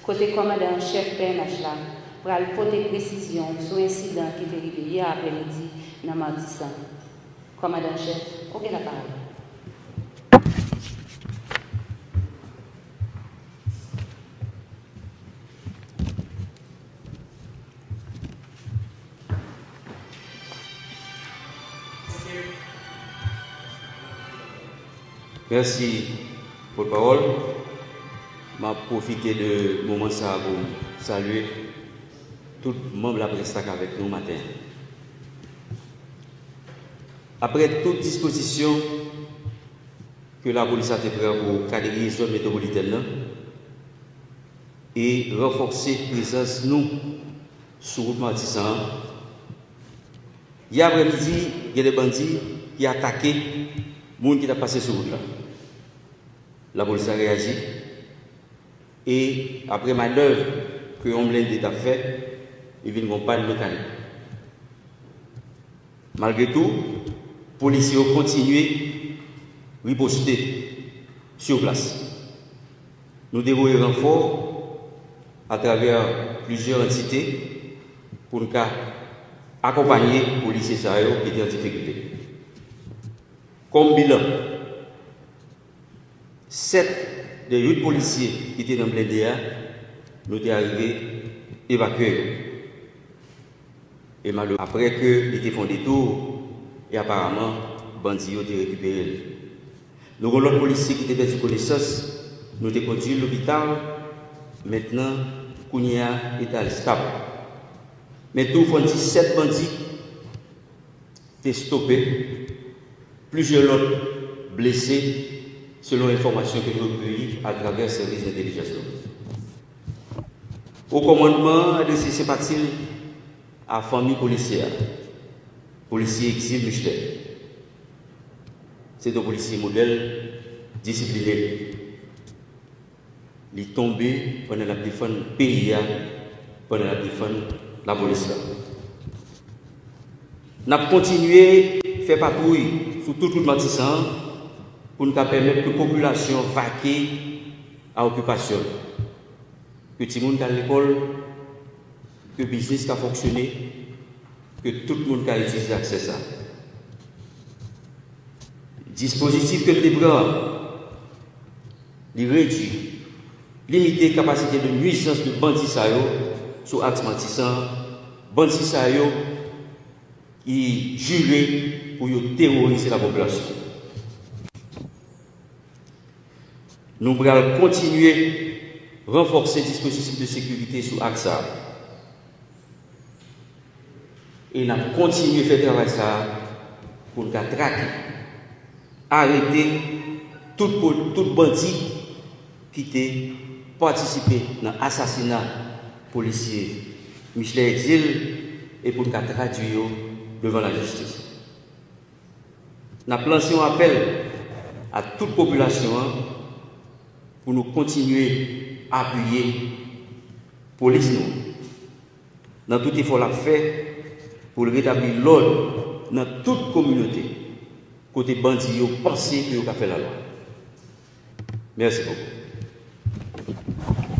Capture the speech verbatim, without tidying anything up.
Kote kòmandan an chèf P N H la pral pote presizyon sou ensidan ki te rive yè aprèmidi nan Matisan. Kòmandan an chèf, ou gen lapawòl. Mèsi, pòtpawòl. M ap pwofite de moman sa a pou m salye tout manm laprès la k avèk nou maten an. Apre tout dispozisyon ke lapolis la te pran pou kadriye zòn metwopolitèn nan e ranfòse prezans nou sou wout Matisan an, yè aprèmidi, gen de bandi ki atake moun ki t ap pase sou wout la. Lapolis la reyaji e, apre manèv ke yon blende t ap fè, li vin gen yon pàn mekanik. Malgre tou, polisye yo kontinye riposte sou plas. Nou te voye ranfò atravè plizyè antite pou n ka akonpanye polisye sa yo ki te an difikilte. Kòm bilan, sèt de uit polisye ki te nan blende a, nou te arive evakye yo. E malere, apre ke li te fè yon detou, e aparaman, bandi yo te rekipere l. Nou gen lòt polisye ki te pèdi konesans, nou te kondui l lopital, mentnan, kounye a, eta l estab. Men tou, fò n di sèt bandi te stope, plizyè lòt blese, selon enfòmasyon ke nou rekiyi atravè sèvis entèlijans nou. O kòmandman an adrese senpati l a fanmi polisye a, polisye Exil Michelet. Se te yon polisye modèl, disipline. Li tonbe pandan l ap defann peyi a, pandan l ap defann lapolis la. N ap kontinye fè patwouy sou tout wout Matisan an pou n ka pèmèt ke popilasyon an vake a okipasyon l. Ke timoun ka al lekòl, ke biznis ka fonksyone, ke tout moun ka itilize aksè sa a. Dispozitif ke n te pran an, li redui, limite kapasite de nwizans de bandi sa yo sou aks Matisan an, bandi sa yo ki jire pou yo teworize lapopilasyon. Nou pral kontinye ranfòse dispozitif de sekirite sou aks sa a. E n ap kontinye fè travay sa a pou n ka trake, arete tout po-, tout bandi ki te patisipe nan asasina polisye Michelet Exil e pou n ka tradui yo devan lajistis. N ap lanse yon apèl a tout popilasyon an pou nou kontinye apiye polis nou nan tout efò l ap fè pou l retabli lòd nan tout kominote kote bandi yo panse ke yo ka fè lalwa. Mèsi bokou.